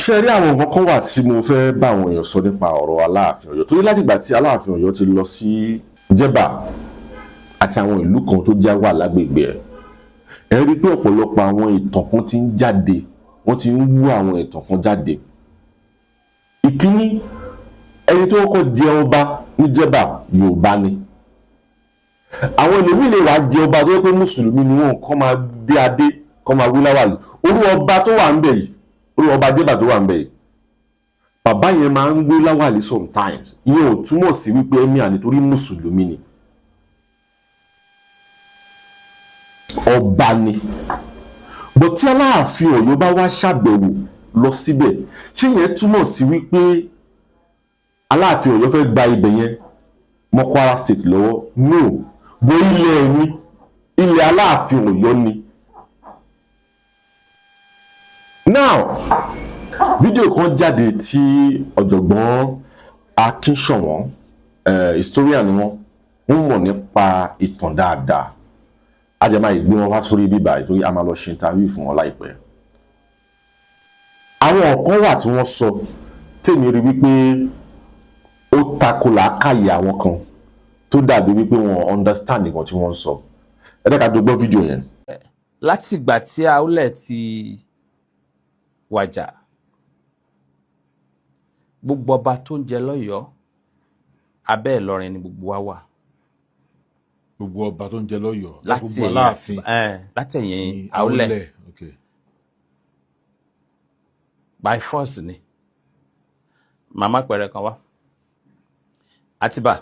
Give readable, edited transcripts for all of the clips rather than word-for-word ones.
Ṣe rí, àwọn nǹkan kan wà tí mo fẹ́ bá àwọn èèyàn sọ nípa ọ̀rọ̀ Aláàfin Ọ̀yọ́, torí látìgbà tí Aláàfin Ọ̀yọ́ ti lọ sí Jẹ́bà àti àwọn ìlú kan tó já wà lágbègbè ẹ̀, ẹ rí i pé ọ̀pọ̀lọpọ̀ àwọn ìtàn kan ti ń jáde, wọ́n ti ń wú àwọn ìtàn kan jáde. Ìkíní, ẹni tó kọ́kọ́ jẹ ọba ní Jẹ́bà, Yorùbá ni. Àwọn ẹlòmíì lè wá jẹ ọba tó yẹ pé mùsùlùmí ni wọn, kọ́ máa dé adé, kọ́ máa wí láwàlì. Orú ọba tó wà ń bẹ̀ yìí, orú ọba Jẹ́bà tó wà ń bẹ̀ yìí, bàbá yẹn máa ń gbé láwàlì sometimes. Ìyẹn ò túmọ̀ sí wípé emir nítorí mùsùlùmí ni, ọba ni. Bó tí Aláàfin Ọ̀yọ́ bá wá ṣàbẹ̀wò lọ síbẹ̀, ṣé yẹn túmọ̀ sí wípé Aláàfin Ọ̀yọ́ fẹ́ gba ibẹ̀ yẹn mọ́ Kwara State lọ́wọ́? No, bó ilẹ̀ ni, ilẹ̀ Aláàfin Ọ̀yọ́ ni. Now, fídíò kan jáde tí ọ̀jọ̀gbọ́n Akínṣọ̀wọ́n, historian ni wọ́n, wọ́n mọ̀ nípa ìtàn dáadáa. Ajẹ́máa yìí gbé wọn wá sórí bíbá ìtorí a máa lọ ṣe interview fún wọn láìpẹ́. Àwọn kan wà tí wọ́n sọ tèmi rí wípé ó tako làákàyè àwọn kan, tó dàbí wípé wọn understand nǹkan tí wọ́n ń sọ. Ẹ dẹ́ka tó gbọ́ fídíò yẹn. Láti ìgbà tí Aólẹ̀ ti wàjà, gbogbo ọba tó ń jẹ lọ́yọ̀ọ́, abẹ́ Ìlọrin ni gbogbo wa wà. Gbogbo ọba tó ń jẹ lọ́yọ̀ọ́? Láti Gbogbo ẹ̀yìn Aláàfin? Láti ẹ̀yìn Aólẹ̀. By force ni. Màmá pẹ̀rẹ̀ kan wá Àtìbà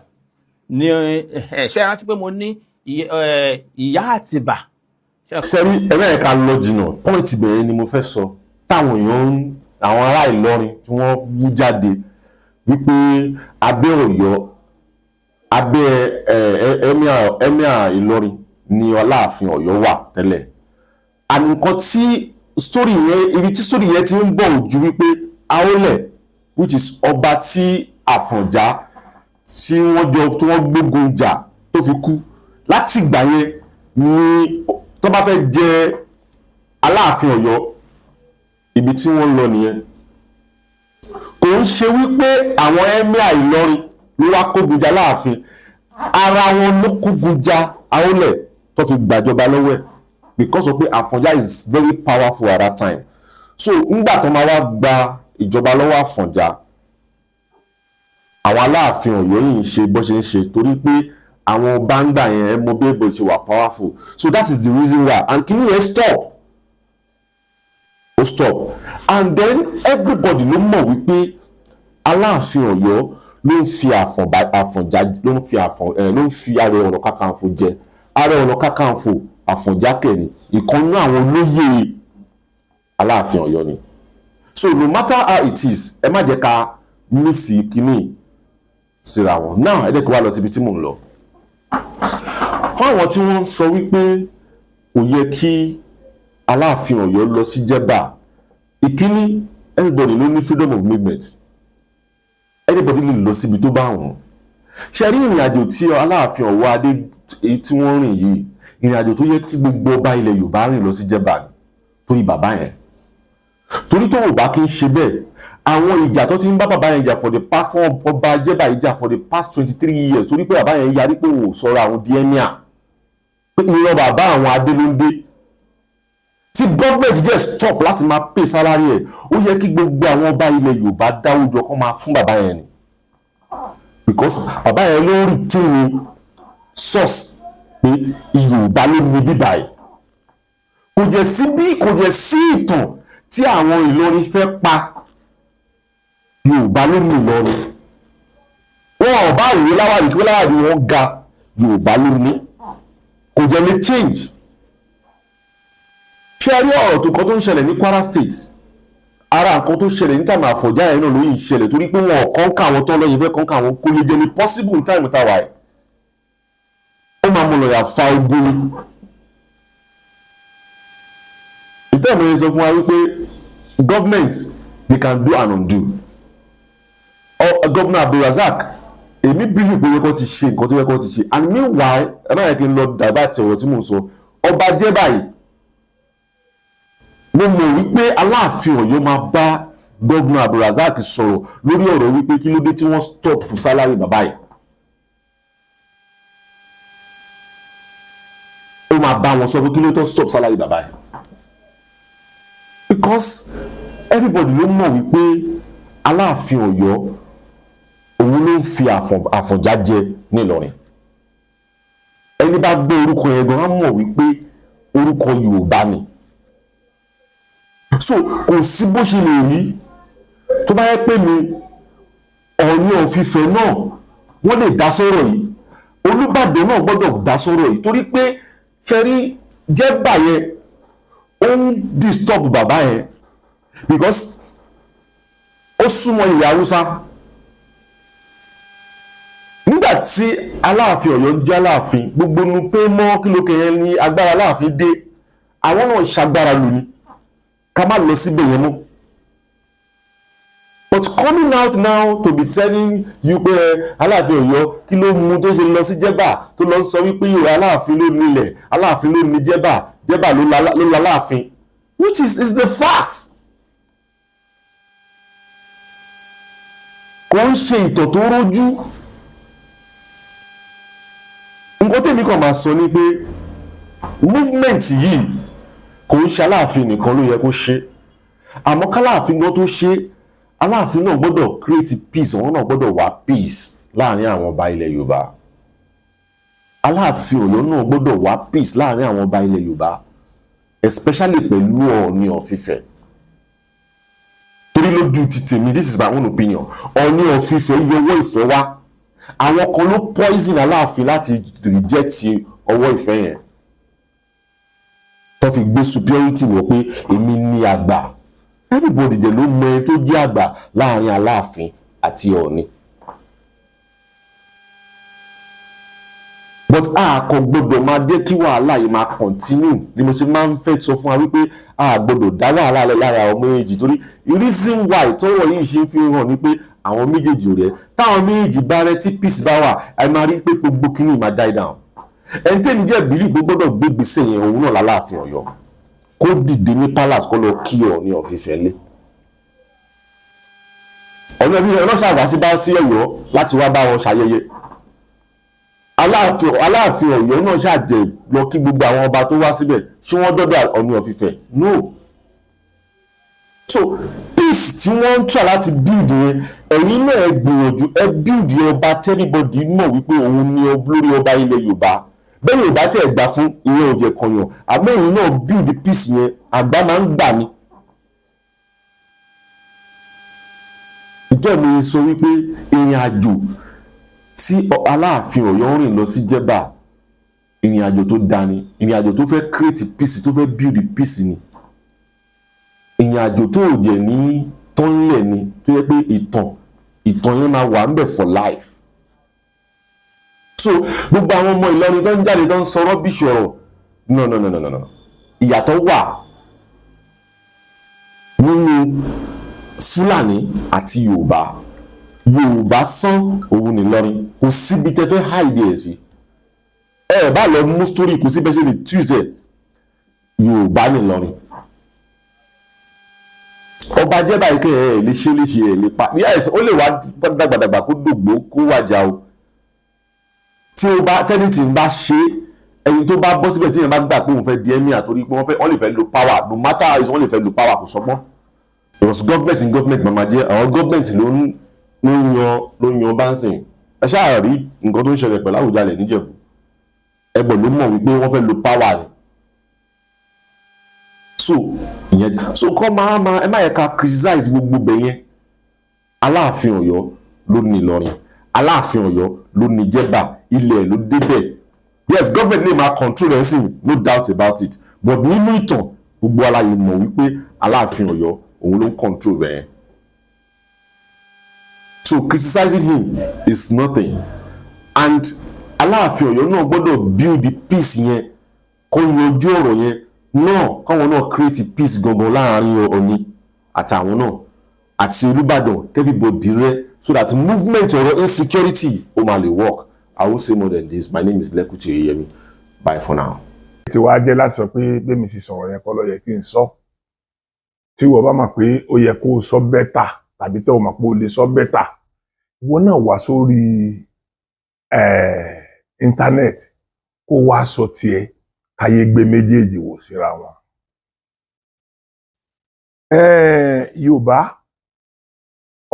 ní ẹ ṣe rántí pé mo ní ìyá Àtìbà. Sẹ́rí, ẹlẹ́yìn ká lọ jìnnà, point bẹ̀rẹ̀ ni mo fẹ́ sọ táwọn èèyàn ń, àwọn ará Ìlọrin tí wọ́n wú jáde wípé abẹ́ Ọ̀yọ́, abẹ́ emir Ìlọrin ni Aláàfin Ọ̀yọ́ wà tẹ́lẹ̀. And nǹkan tí story yẹn, ibi tí story yẹn ti ń bọ̀ ojú wípé Aólẹ̀, which is ọba tí Àfọ̀njá tí wọ́n jọ, tí wọ́n gbógun jà tó fi kú, láti ìgbà yẹn ni tó bá fẹ́ jẹ Aláàfin Ọ̀yọ́, ibi tí wọ́n lọ nìyẹn. Kò ń ṣe wípé àwọn emir Ìlọrin ló wá kógun jà Aláàfin. Ara wọn ló kógun jà Aólẹ̀ tó fi gbàjọba lọ́wọ́ ẹ̀, because of pé Àfọ̀njá is very powerful at that time. So ńgbà tó máa wá gba ìjọba lọ́wọ́ Àfọ̀njá, àwọn Aláàfin Ọ̀yọ́ yìí ń ṣe bó ṣe ń ṣe, torí pé àwọn báńgbà yẹn, ẹ mọ bí èbò ṣe wà powerful. So that is the reason why. And kí ni yẹn stop, ó stop. And then everybody ló mọ̀ wípé Aláàfin Ọ̀yọ́ ló ń fi Àfọ̀njá, ló ń fi Àfọ̀n ẹ, ló ń fi Ààrẹ Ọ̀nà Kakanfò jẹ. Ààrẹ Ọ̀nà Kakanfò, Àfọ̀njá kẹrin, ìkan nínú àwọn olóyè Aláàfin Ọ̀yọ́ ni. So no matter how it is, ẹ má jẹ́ ká mix kínní síra wọn. Now, ẹ jẹ́ kí wá lọ síbi tí mò ń lọ. Fún àwọn tí wọ́n ń sọ wípé kò yẹ kí Aláàfin Ọ̀yọ́ lọ sí Jẹ́bà, ìkíní, everybody ló ní freedom of movement. Anybody lè lọ síbi tó bá wọn. Ṣe rí ìrìn àjò tí Aláàfin Ọ̀wọ́ Adé, èyí tí wọ́n rìn yìí, ìrìn àjò tó yẹ kí gbogbo ọba ilẹ̀ Yorùbá rìn lọ sí Jẹ́bà ni, torí bàbá yẹn, torí tó ò bá kí ń ṣe bẹ́ẹ̀, àwọn ìjà tó ti ń bá bàbá yẹn jà for the past, fún ọba Jẹ́bà yìí jà for the past 23 years, torí pé bàbá yẹn yarí pé òun ò sọ̀rọ̀ àwọn di emir, pé ìran bàbá àwọn adé ló ń dé, tí gọ́ọ̀mẹ̀ntì jẹ́ stop láti máa pay salary ẹ̀. Ó yẹ kí gbogbo àwọn ọba ilẹ̀ Yorùbá dáwùjọ kó máa fún bàbá yẹn ni, because bàbá yẹn ló ń retain source pé Yorùbá ló ní bíbá yìí. Kò jẹ́ sí bí, kò jẹ́ sí ìtàn tí àwọn Ìlọrin fẹ́ pa. Yorùbá ló ní Ìlọrin. Wọn ò bá wò láwàrí kí wọ́n láwàrí wọn ga, Yorùbá ló ní, kò jẹ́ lè change. Ṣé ẹ rí ọ̀rọ̀ tó kan tó ń ṣẹlẹ̀ ní Kwara State? Ara nǹkan tó ṣẹlẹ̀ ní time Àfọ̀njá yẹn náà ló yìí ṣẹlẹ̀, torí pé wọn ò conquer àwọn tó ń lọ́yìn fẹ́ conquer àwọn. Kò lè jẹ́ lè possible ní time táwa ẹ̀, ó máa mú lọ́yà fa ogun ni. Ìtẹ́ ìmọ̀ yẹn sọ fún wa wípé government, they can do and undo. Governor Abdulrasaq, èmi believe pé ó yẹ kó ti ṣe nǹkan tó yẹ kó ti ṣe. And meanwhile, ẹ má yẹ kí n lọ divert ọ̀rọ̀ tí mò ń sọ. Ọba jẹ́ báyìí, mo mọ̀ wípé Aláàfin Ọ̀yọ́ máa bá Governor Abdulrasaq sọ̀rọ̀ lórí ọ̀rọ̀ wípé kí ló dé tí wọ́n stop salary bàbá yìí. Ó máa bá wọn sọ pé kí ló tó stop salary bàbá yìí, because everybody ló mọ̀ wípé Aláàfin Ọ̀yọ́, òun ló ń fi Àfọ̀njá jẹ nílọrin. Ẹni bá gbé orúkọ yẹn gan á mọ̀ wípé orúkọ Yorùbá ni. So kò sí bó ṣe lè rí, tó bá yẹ pé mi, Ọọ̀ni of Ifẹ̀ náà, wọ́n lè dá sọ̀rọ̀ yìí. Olúbàdàn náà gbọ́dọ̀ dá sọ̀rọ̀ yìí, torí pé fẹ́rí jẹ́bà yẹn, ó ń disturb bàbá yẹn because ó súnmọ́ ilẹ̀ Haúsá. Nígbà tí Aláàfin Ọ̀yọ́ ń jẹ́ Aláàfin, gbogbo nu pé mọ́ kí ló kẹyẹn ní agbára Aláàfin dé, àwọn náà ṣagbára lù ní ká má lọ síbẹ̀ yẹn mọ́. But coming out now to be telling you pé Aláàfin Ọ̀yọ́, kí ló mú tó ṣe lọ sí Jẹ́bà, tó lọ sọ wípé yóò Aláàfin ló nílẹ̀, Aláàfin ló ní Jẹ́bà, Jẹ́bà ló láláàfin, which is the fact. Kò ń ṣe ìtàn tó rójú. Nǹkan tèmi kàn máa sọ ni pé movement yìí, kò ń ṣe Aláàfin nìkan ló yẹ kó ṣe. Àmọ́ káláàfin gan tó ṣe, Aláàfin náà gbọ́dọ̀ create peace, àwọn náà gbọ́dọ̀ wá peace láàrin àwọn ọba ilẹ̀ Yorùbá. Aláàfin Ọ̀yọ́ náà gbọ́dọ̀ wá peace láàrin àwọn ọba ilẹ̀ Yorùbá, especially pẹ̀lú Ọọ̀ni of Ifẹ̀, torí lójú ti tèmi, this is my own opinion, Ọọ̀ni of Ifẹ̀ yọwọ́ ìfẹ́ wá. Àwọn kan ló poison Aláàfin láti reject ọwọ́ ìfẹ́ yẹn, tó fi gbé superiority wọ̀ pé èmi ni àgbà. Everybody dẹ̀ ló mọ ẹni tó jẹ́ àgbà láàrin Aláàfin àti Ọọ̀ni. But a kò gbọdọ̀ máa dé kí wàhálà yìí máa continue ni mo ṣe máa ń fẹ́ sọ fún wa wípé a gbọdọ̀ dá wàhálà lẹ̀ lára àwọn méjèèjì, torí reason why tọ́rọ̀ yìí ṣe ń fi hàn ni pé àwọn méjèèjì ò rẹ́. Táwọn méjèèjì bá rẹ́, tí peace bá wà, ẹ máa rí pé gbogbo kíní máa die down. Ẹni tẹ́mi jẹ́ bílí gbogbo gbọ́dọ̀ gbé gbèsè yẹn, òun náà lálàáfin Ọ̀yọ́, kó dìde ní palace, kó lọ kí Ọọ̀ni of Ifẹ̀ lé. Ọọ̀ni of Ifẹ̀ náà ṣàwá sí bá sí Ọ̀yọ́ láti wá bá wọn ṣayẹyẹ. Aláàfin Ọ̀yọ́ náà ṣàjẹ́ lọ kí gbogbo àwọn ọba tó wá síbẹ̀. Ṣé wọ́n dọ́dọ̀ Ọọ̀ni of Ifẹ̀? No. So peace tí wọ́n ń try láti build yẹn, ẹ̀yin náà ẹ gbìyànjú, ẹ build ọba everybody mọ̀ wípé òun ni olórí ọba ilẹ̀ Yorùbá. Bẹ́ẹ̀ Yorùbá tí ẹ̀ gbà fún ìyẹn ò jẹ́ kọyàn, àmọ́ ẹ̀yin náà build peace yẹn, àgbà máa ń gbà ní. Ìjọ mi sọ wípé ìrìn àjò tí Aláàfin Ọ̀yọ́ ń rìn lọ sí Jẹ́bà, ìrìn àjò tó dání, ìrìn àjò tó fẹ́ create peace, tó fẹ́ build peace ni, ìrìn àjò tó ò jẹ́ ní tọ́nlẹ̀ ni, tó yẹ pé ìtàn yẹn máa wà ńbẹ̀ for life. So gbogbo àwọn ọmọ Ìlọrin tó ń jáde, tó ń sọ rubbish ọ̀rọ̀, no, no, no, no, no, no. Ìyàtọ̀ wà nínú Fúlàní àti Yorùbá. Yorùbá sán òun ní Ìlọrin. Kò síbi tẹ́ fẹ́ hide ẹ̀ sí, ẹ bá lọ mú story, kò sí bẹ́ẹ̀ ṣe lè tuesday, Yorùbá ní Ìlọrin. Ọba jẹ́ báyìí kẹ́ ẹ lè ṣe léṣe, ẹ lè pa. Yes, ó lè wá dàgbàdàgbà, kó dògbò, kó wàjà o. Tí ó bá tẹ́nìtì ń bá ṣe, ẹni tó bá bọ́ síbẹ̀, tí yẹn bá gbà pé òun fẹ́ di emir, torí pé wọ́n fẹ́, wọ́n lè fẹ́ lo power, no matter how, wọ́n lè fẹ́ lo power, kò sọgbọ́n, because government in government màmá jẹ́ àwọn government ló ń yan bánsìn. Ẹ ṣáà rí nǹkan tó ń ṣẹlẹ̀ pẹ̀lú Àwùjalẹ̀ níjẹ̀bú. Ẹgbẹ̀ ló mọ̀ wípé wọ́n fẹ́ lo power ni. So ìyẹn, so kọ́ máa ẹ má yẹ ká criticize gbogbo bẹ̀ yẹn. Aláàfin Ọ̀yọ́ ló ní Ìlọrin, Aláàfin Ọ̀yọ́ ló ní Jẹ́bà, ilẹ̀ ló débẹ̀. Yes, government lè máa control ẹ̀ sí, no doubt about it, but nínú ìtàn, gbogbo aláyè mọ̀ wípé Aláàfin Ọ̀yọ́, òun ló ń control rẹ̀. So criticizing him is nothing. And Aláàfin Ọ̀yọ́ náà gbọ́dọ̀ build the peace yẹn, kó yanjú ọ̀rọ̀ yẹn náà, káwọn náà create peace gangan láàrin Ọọ̀ni àtàwọn náà àti Olúbàdàn, everybody rẹ, so that movement ọ̀rọ̀ insecurity ó máa lè work. I won't say more than this. My name is Lekuti Oyeyemi. Bye for now. Tí wàá jẹ́ láti sọ pé bẹ́ẹ̀ mi sì sọ̀rọ̀ yẹn kọ́ ló yẹ kí n sọ. Tí wọ́n bá mọ̀ pé ó yẹ kó o sọ better tàbí tẹ́ o mọ̀ pé o lè sọ better, ìwọ náà wá sórí internet kó wá sọ tiẹ̀, káyé gbé méjèèjì wò síra wọn. Yorùbá,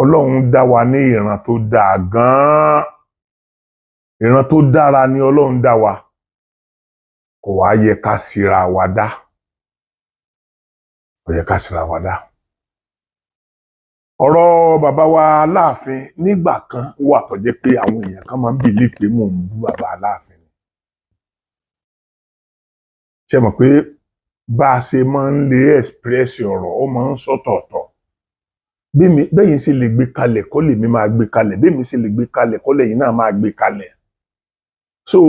Ọlọ́run dá wa ní ìran tó dáa gan-an. Ìran tó dára ni Ọlọ́run dá wa. Kò wá yẹ ká síra wa dá, kò yẹ ká síra wa dá. Ọ̀rọ̀ bàbá wa Aláàfin, nígbà kan wà tó jẹ́ pé àwọn èèyàn kan máa ń believe pé mò ń bú bàbá Aláàfin. Ṣe mọ̀ pé bá a ṣe máa ń lè express ọ̀rọ̀, ó máa ń sọ̀tọ̀ọ̀tọ̀. Bẹ́yìn ṣe lè gbé kalẹ̀ kọ́ lèmi máa gbé kalẹ̀, bẹ́mi ṣe lè gbé kalẹ̀ kọ́ lẹ́yìn náà máa gbé kalẹ̀. So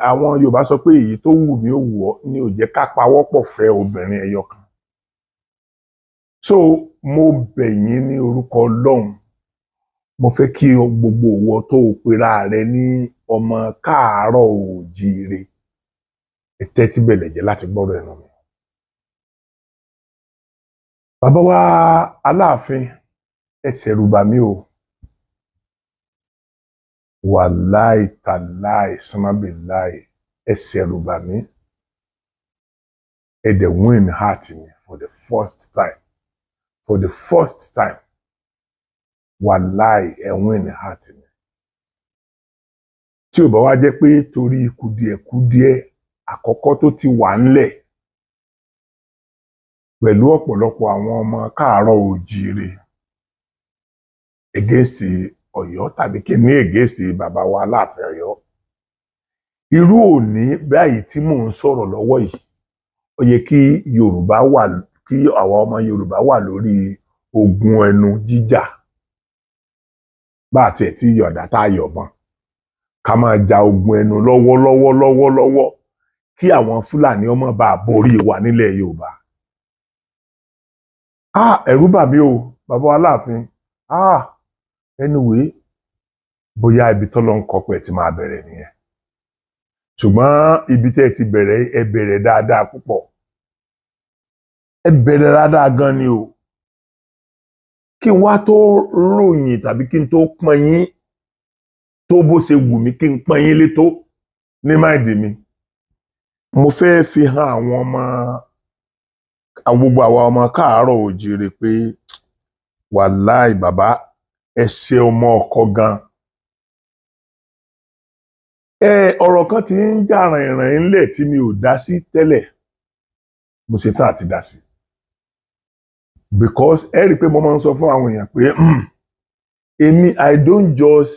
àwọn Yorùbá sọ pé èyí tó wù mí ó wù ọ́ ni ò jẹ́ ká pawọ́pọ̀ fẹ́ obìnrin ẹyọ kan. So mo bẹ̀ yín ní orúkọ Ọlọ́run, mo fẹ́ kí gbogbo ìwọ tó o pera rẹ ní ọmọ káàárọ̀ oòjíire, ẹ tẹ́tí bẹ̀lẹ̀ jẹ́ láti gbọ́rọ̀ ẹnu mi. Bàbá wa Aláàfin, ẹ ṣẹ̀rù bà mí o. Wàláì tàláì sọmábìláì, ẹ ṣẹ̀rù bà mí. Ẹ dẹ̀ win heart mi for the first time, for the first time. Wàláì, ẹ win heart mi. Tí ò bá wá jẹ́ pé torí kùdìẹ̀kudiẹ àkọ́kọ́ tó ti wà ńlẹ̀ pẹ̀lú ọ̀pọ̀lọpọ̀ àwọn ọmọ káàárọ̀ oòjíire against Ọ̀yọ́ tàbí kí ní against bàbá wa Aláàfin Ọ̀yọ́, irú òní báyìí tí mò ń sọ̀rọ̀ lọ́wọ́ yìí, ó yẹ kí Yorùbá wà, kí àwa ọmọ Yorùbá wà lórí ogun ẹnu jíjà. Bá a tiẹ̀ tí yọ̀dá tá a yọ̀bọ̀n, ká máa ja ogun ẹnu lọ́wọ́lọ́wọ́ lọ́wọ́lọ́wọ́ kí àwọn Fúlàní ọmọ bá a borí wa nílẹ̀ Yorùbá. Ah, ẹ̀rù bà mí o, bàbá wa Aláàfin. Ah, anyway, bóyá ibi tọ́lọ́ ń kọ́ pé ẹ ti máa bẹ̀rẹ̀ nìyẹn, ṣùgbọ́n ibi tẹ́ ẹ ti bẹ̀rẹ̀, ẹ bẹ̀rẹ̀ dáadáa púpọ̀, ẹ bẹ̀rẹ̀ dáadáa gan ni o. Kí n wá tó ròyìn tàbí kí n tó pọ́n yín tó bó ṣe wù mí kí n pọ́n yín létó ní mind mi, mo fẹ́ fi hàn àwọn ọmọ, gbogbo àwa ọmọ káàárọ̀ òjìrè pé wàláì, bàbá, ẹ ṣe ọmọ ọkọ gan. Ẹ ọ̀rọ̀ kan tí ń jà rìnrìn ńlẹ̀ tí mi ò dá sí tẹ́lẹ̀, mo ṣe tán àti dá sí, because ẹ rí i pé mo máa ń sọ fún àwọn èèyàn pé èmi, I don't just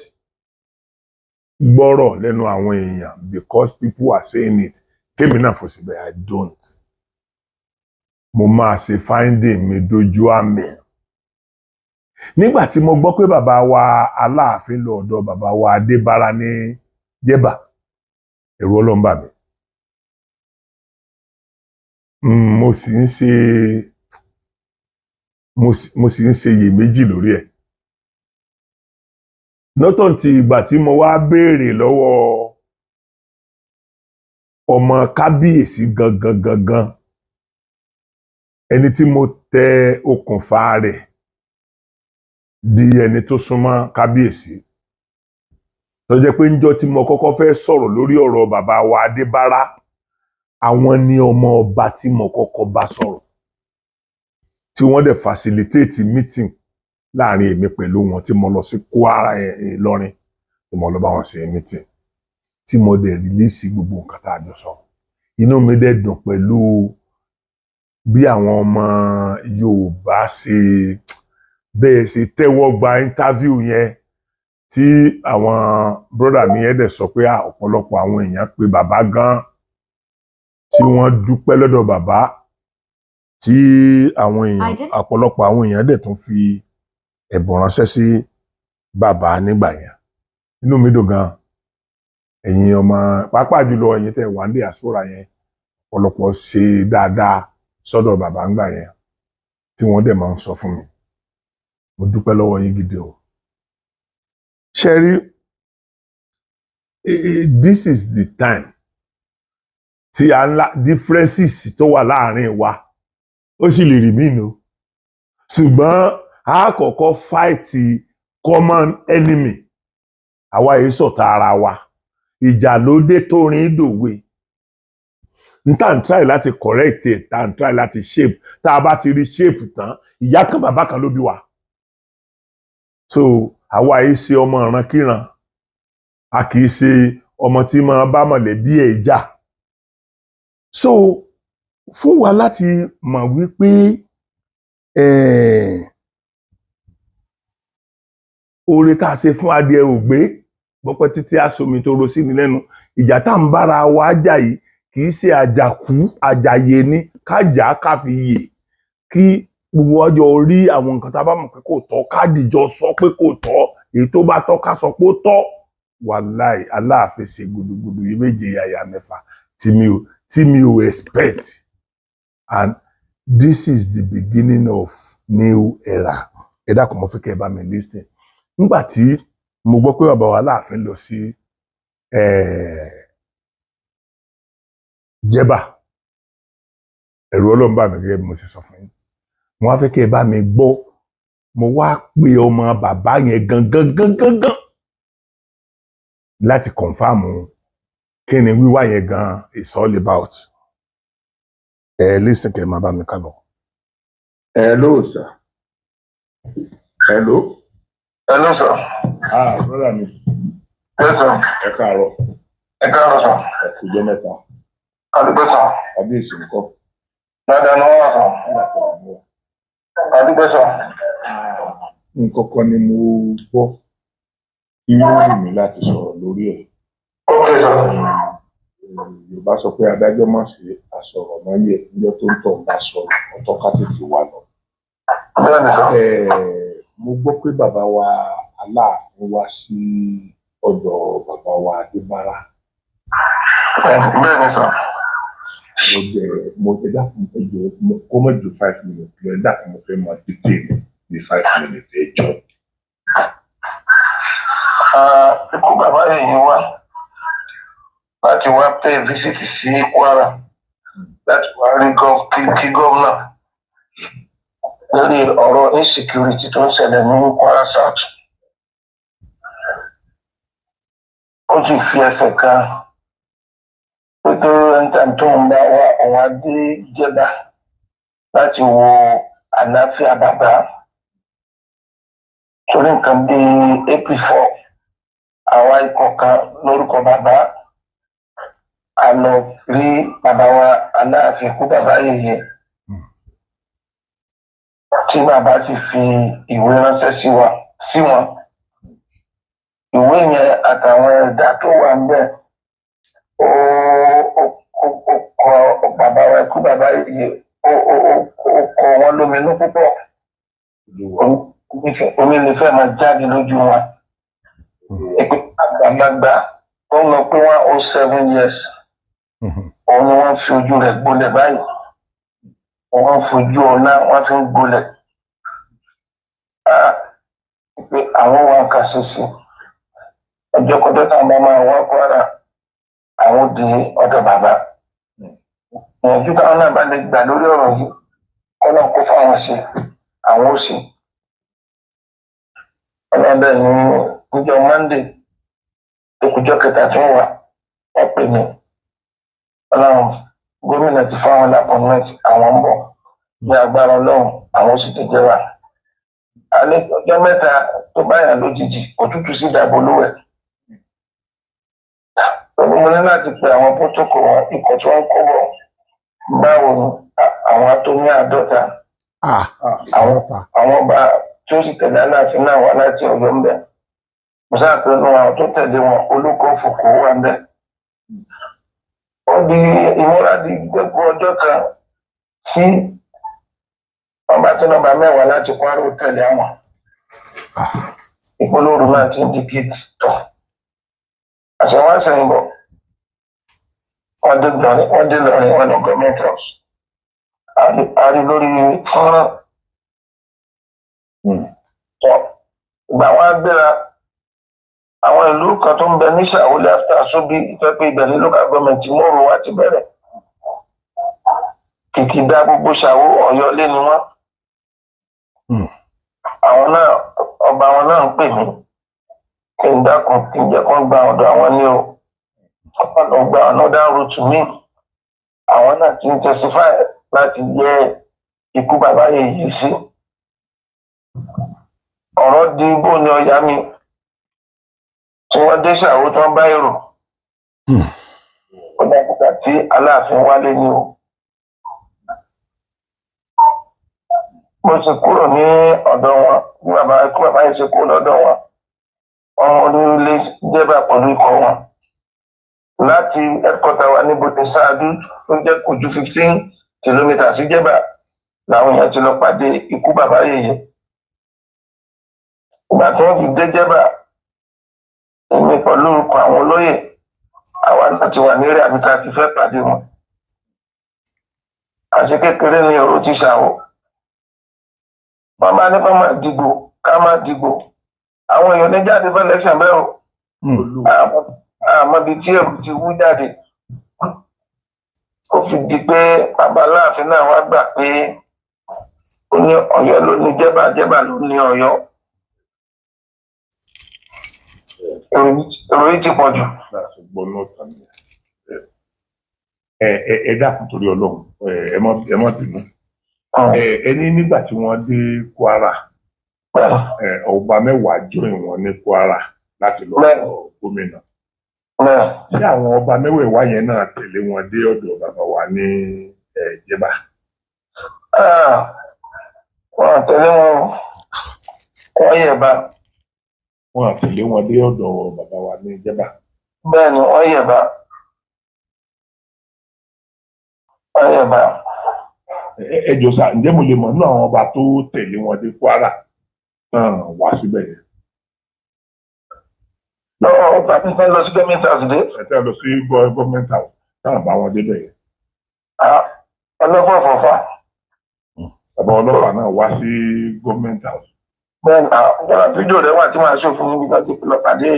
gbọ́rọ̀ lẹ́nu àwọn èèyàn because people are saying it, kémi náà fò síbẹ̀. I don't. Mo máa ṣe finding mi dojú àmì. Nígbà tí mo gbọ́ pé bàbá wa Aláàfin lọ ọ̀dọ̀ bàbá wa Adébára ní Jẹ́bà, ẹ̀rù Ọlọ́run bà mí. Mo sì ń ṣe iyèméjì lórí ẹ̀ lọ́tọ̀ tí ìgbà tí mo wá béèrè lọ́wọ́ ọmọ kábíyèsí gangan gangan, ẹni tí mo tẹ okùnfà rẹ̀ di ẹni tó súnmọ́ kábíyèsí, tó jẹ́ pé ńjọ́ tí mo kọ́kọ́ fẹ́ sọ̀rọ̀ lórí ọ̀rọ̀ bàbá wa Adébárá, àwọn ni ọmọ ọba tí mo kọ́kọ́ bá sọ̀rọ̀, tí wọ́n dẹ̀ facilitate meeting láàrin èmi pẹ̀lú wọn, tí mo lọ sí Kwara, Ìlọrin, tí mo lọ bá wọn ṣe meeting, tí mo dẹ̀ release gbogbo nǹkan tá a jọ sọ. Inú mi dẹ̀ dùn pẹ̀lú bí àwọn ọmọ Yorùbá ṣe bẹ́ẹ̀ ṣe tẹ́wọ́ gba interview yẹn, tí àwọn brother mi yẹn dẹ̀ sọ pé ọ̀pọ̀lọpọ̀ àwọn èèyàn pé bàbá gan, tí wọ́n dúpẹ́ lọ́dọ̀ bàbá, tí àwọn èèyàn, ọ̀pọ̀lọpọ̀ àwọn èèyàn dẹ̀ tún fi ẹ̀bùn ránṣẹ́ sí bàbá nígbà yẹn. Inú mi dùn gan. Ẹ̀yin ọmọ, pàápàá jùlọ ẹ̀yin tẹ́ wà ní diaspora yẹn, ọ̀pọ̀lọpọ̀ ṣe dáadáa sọ́dọ̀ bàbá ńgbà yẹn, tí wọ́n dẹ̀ máa ń sọ fún mi. Mo dúpẹ́ lọ́wọ́ yín gidi o. Ṣe rí, this is the time tí a ńlá differences tó wà láàrin wa. Ó sì lè remain o, ṣùgbọ́n a kọ́kọ́ fight common enemy. Àwa yìí ṣọ̀tá ara wa, ìjà ló dé tó rin dòwe. N tá n try láti correct ẹ̀, tá n try láti shape, tá a bá ti rí shape tán, ìyá kan bàbá kan ló bí wa. So àwa yìí ṣe ọmọ ìrankíran, a kì í ṣe ọmọ tí máa bá mọ̀lẹ́bí ẹ̀ jà. So fún wa láti mọ̀ wípé oore tá a ṣe fún adìẹ ò gbé bọ́pẹ́ títí aṣomi tó ro sí ni lẹ́nu. Ìjà tá à ń bára wa jà yìí kì í ṣe àjàkú àjàyè ni, kájà ká fi yè, kí gbogbo ọjọ́ rí àwọn nǹkan tá a bá mọ̀ pé kò tọ́, ká dìjọ sọ pé kò tọ́, èyí tó bá tọ́ ká sọ pé ó tọ́. Wàláì, Aláàfin ṣe gudugudu yìí méje yàyà mẹ́fà tí mi ò expect, and this is the beginning of new era. Ẹ dákun, mo fẹ́ kẹ́ ẹ bá mi listen. Nígbà tí mo gbọ́ pé bàbá wa Aláàfin lọ sí Jẹ́bà, ẹ̀rù Ọlọ́run bà mí. Gẹ́gẹ́ bí mo ṣe sọ fún yín, mo wá fẹ́ kẹ́ ẹ bá mi gbọ́. Mo wá pe ọmọ bàbá yẹn gangan gangan gan láti confirm kí ni wíwá yẹn gan is all about. Ẹ listen, kẹ́ ẹ máa bá mi ká lọ. Hello, sir. Hello. Hello, sir. Ah, brother mi. Yes, sir. Ẹ káàárọ̀. Ẹ káàárọ̀, sir. Ẹ kú ọjọ́ mẹ́ta. Adúpẹ́, sir. Kábíyèsí ńkọ́? Dáadáa ni wọ́n wà, sir. Adúpẹ́, sir. Nǹkan kan ni mo gbọ́ tí ó wù mí láti sọ̀rọ̀ lórí ẹ̀. Okay, sir. Yorùbá sọ pé adájọ́ má ṣe àsọ̀rọ̀ mọ́yẹ̀, níjọ́ tó ń tọ̀ bá sọ̀rọ̀ ọ̀tọ̀ ká tètè wà lọ. Bẹ́ẹ̀ni, sir. Mo gbọ́ pé bàbá wa Aláàfin wá sí ọ̀dọ̀ bàbá wa Adébárà. Bẹ́ẹ̀ni, sir. Mo jẹ mo ẹ dákun, ẹ jọ̀ọ́, kó má ju 5 minutes lọ. Ẹ dákun, mo fẹ́ mọ detail ní 5 minutes, ẹ jọ̀ọ́. Ah, ikú bàbá yìí wá láti wá pay visit sí Kwara, láti wá rí kí gómìnà lórí ọ̀rọ̀ insecurity tó ń ṣẹlẹ̀ ní Kwara South. Ó sì fi ẹsẹ̀ kan pé tó ń tó ń bá wá, òun á dé Jẹ́bà láti wo àlàáfíà bàbá, torí nǹkan bíi April 4, àwa ikọ̀ kan lórúkọ bàbá a lọ rí bàbá wa Aláàfin, kú bàbá yèyé, tí bàbá sì fi ìwé ránṣẹ́ sí wa sí wọn. Ìwé yẹn àtàwọn ẹ̀dá tó wà ń bẹ̀, ó kọ bàbá wa kú bàbá yèyé, ó kọ wọn lóminú púpọ̀. Omi lè fẹ́ máa jáde lójú wọn. Ìpè àgbàlagbà ó lọ pé 107 years, òun ni wọ́n fi ojú rẹ̀ gbolẹ̀ báyìí, wọ́n fojú ọlá wọ́n fi ń gbolẹ̀. Ah, pé àwọn wa kà ṣe sí ọjọ́ kọjọ́ táwọn bá máa wá Kwara, àwọn di ọ̀dọ̀ bàbá, ìyànjú táwọn náà bá lè gbà lórí ọ̀rọ̀ yìí, kọ́nà kó fáwọn ṣe, àwọn ò ṣe. Ọlọ́dẹ ní níjọ́ Monday tó kùjọ́ kẹta tí wọ́n wà, wọ́n pè mí, Ọlọ́run gómìnà ti fáwọn l'appointment, àwọn ń bọ̀ ní agbára Ọlọ́run, àwọn sì ti jẹ́ wa. Alẹ́ ọjọ́ mẹ́ta tó báyà lójijì, òtútù sì dàbò lówẹ̀. Pẹ̀lú mo ní láti pe àwọn protocol wọn, ikọ̀ tí wọ́n kó bọ̀, báwo ni àwọn tó ní 50 àwọn 50. Àwọn ọba tí ó sì tẹ̀lé Aláàfin náà wá láti Ọ̀yọ́ ń bẹ̀. Mo sáà pé inú àwọn tó tẹ̀lé wọn, olùkọ́ fòkó wà ń bẹ̀. Ó di ìmúra di gbogbo ọjọ́ kan tí wọ́n bá tí nọ́mbà 10 láti Kwara ó tẹ̀lé àwọn. Ìpolówó náà ti ń di gate tọ̀. Àṣẹ wọn sẹ́yìn bọ̀. Wọ́n dé Ìlọrin, wọ́n dé Ìlọrin, wọ́n lọ government house. A rí lórí fọ́nrán. Tọ́ ìgbà wọn á gbéra, àwọn ìlú kan tó ń bẹ ní Sàwọlé after Sobi, ìfẹ́ pé ibẹ̀ ní local government mòrò wa ti bẹ̀rẹ̀. Kìkìdá gbogbo Ṣàwó, Ọ̀yọ́ lé ni wọ́n. Àwọn náà, ọba wọn náà ń pè mí kí n dákun, kí n jẹ́ kó gba ọ̀dọ̀ àwọn ní o, wọ́n lọ gba another route míì. Àwọn náà ti ń testify láti yẹ ikú bàbá yìí sí. Ọ̀rọ̀ di bó ni ọ̀yá mi tí wọ́n dé Ṣàwó tán bá èrò. Ó dàgbà tí Aláàfin wálé ni o. Mo sì kúrò ní ọ̀dọ̀ wọn bí bàbá ikú bàbá yìí ṣe kúrò lọ́dọ̀ wọn, ọmọ onílé jẹ́bà pẹ̀lú ikọ̀ wọn láti headquarter wa ní Bòde Sáádú, tó jẹ́ kò ju 15 kilometres sí Jẹ́bà, làwọn èèyàn ti lọ pàdé ikú bàbá yèyé. Ìgbà tí wọ́n fi dé Jẹ́bà, èmi pẹ̀lú ikọ̀ àwọn olóyè, àwa náà ti wà ní eré àbíta ti fẹ́ pàdé wọn. Àṣẹ kékeré ni ọ̀rọ̀ ti ṣàwọ̀. Wọ́n máa ní ká máa dìgbò, ká máa dìgbò. Àwọn èèyàn ní jáde fẹ́ lẹ́sẹ̀ bẹ́ẹ̀ o. Àmọ́ ibi tí ẹ̀rù ti wú jáde, ó fi di pé bàbá Aláàfin náà wá gbà pé ó ní Ọ̀yọ́ ló ní Jẹ́bà, Jẹ́bà ló ní Ọ̀yọ́. Èrò yìí ti pọ̀ jù. Láti gbọ́ náà tán ni. Ẹ dákun, torí Ọlọ́run, ẹ má bínú. Ẹ ní nígbà tí wọ́n dé Kwara, ọba 10 join wọn ní Kwara láti lọ sọ gómìnà. Ṣé àwọn ọba mẹ́wẹ̀ẹ̀wá yẹn náà tẹ̀lé wọn dé ọ̀dọ̀ bàbá wa ní Jẹ́bà? Wọn tẹ̀lé wọn o, wọ́n yẹ̀ bá. Wọn tẹ̀lé wọn dé ọ̀dọ̀ bàbá wa ní Jẹ́bà? Bẹ́ẹ̀ ni, wọ́n yẹ̀ bá, wọ́n yẹ̀ bá. Ẹ jọ̀ọ́ sà, ǹjẹ́ mo lè mọ̀ nínú àwọn ọba tó tẹ̀lé wọn dé Kwara náà wá síbẹ̀ yẹn? Lọ́wọ́ ọba tí fẹ́ lọ sí government house dé. Ẹ tẹ́ lọ sí government house táwọn bá wọn débẹ̀ yẹn. Ọlọ́fọ̀fọ̀fà. Bàbá ọlọ́pàá náà wá sí government house? Bẹ́ẹ̀ ni, àwọn fídíò rẹ̀ wà tí wọ́n aṣọ fún níbi tó ti lọ pàdé,